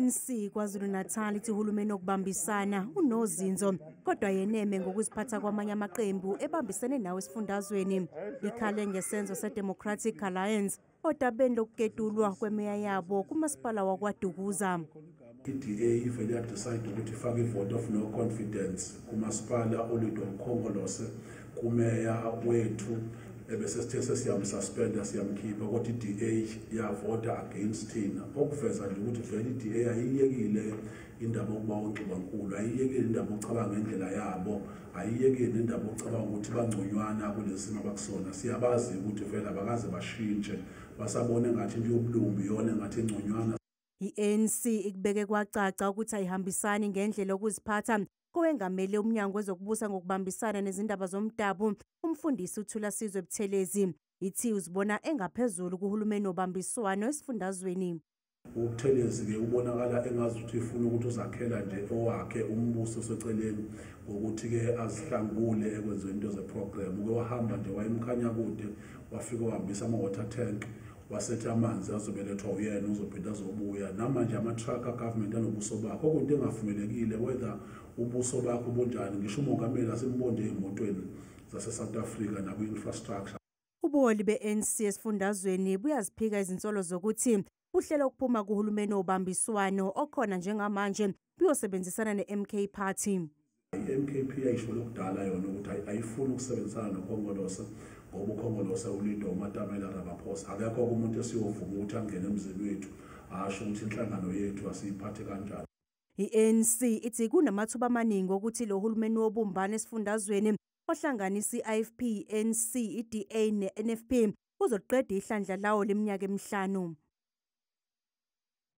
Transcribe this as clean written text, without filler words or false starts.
I-ANC KwaZulu-Natal ithi uhulumeni wokubambisana unozinzo kodwa yeneme ngokuziphatha kwamanye amaqembu ebambisene nawo esifundazweni. Ikhale ngesenzo se-Democratic Alliance odabeni lokuketulwa kwemeya yabo kumasipala wakwaDukuza. I-DA ivele yadecide ukuthi ifake i-vote of no confidence kumasipala olidwa uKhongolose kumeya wethu, ebese sithe sesiyamsuspenda, siyamkhipha, kodwa i-DA yavota against thina, okuveza nje ukuthi vele i-DA ayiyekile indaba yokuba onxibankulu, ayiyekile indaba yokucabanga ngendlela yabo, ayiyekile nendaba yokucabanga ukuthi bangconywana kulesi simo abakusona. Siyabazi ukuthi vele abakaze bashintshe, basabona engathi into yobulumbi iyona engathi ingconywana. I-ANC ikubeke kwacaca ukuthi ayihambisani ngendlela yokuziphatha kowengamele umnyango wezokubusa ngokubambisana nezindaba zomdabu, umfundisi uThulasizwe Buthelezi. Ithi uzibona engaphezulu kuhulumeni wobambiswano esifundazweni. UButhelezi-ke ubonakala engazi ukuthi ifuna ukuthi uzakhela nje owakhe umbuso oseceleni ngokuthi-ke azihlangule ekwenzeni into ze-program. Uke wahamba nje wayemkhanyakude, wafike wahambisa ama-water tank, wasethi amanzi azobelethwa uyena, uzophinda azobuya. Namanje ama-truck a-government anobuso bakho, okuyinto engavumelekile whether ubuso bakho bunjani. Ngisho umongameli asimbonde ey'motweni zase-South Africa nakwi-infrastructure. Ubuholi be-ANC esifundazweni buyaziphika izinsolo zokuthi buhlela ukuphuma kuhulumeni wobambiswano okhona njengamanje buyosebenzisana ne-MK Party. I-MKP yayisho lokudala yona ukuthi ayifuni ukusebenzisana noKhongolose ngoba uKhongolose ulidwa uMatamela Ramaphosa. Akekho umuntu esiyovuma ukuthi angene emzini wethu asho ukuthi inhlangano yethu asiyiphathe kanjani. I-ANC ithi kunamathuba amaningi okuthi lo hulumeni wobumbano esifundazweni ohlanganisa i-IFP, i-ANC, i-DA ne-NFP uzoqeda ihlandla lawo leminyaka emihlanu.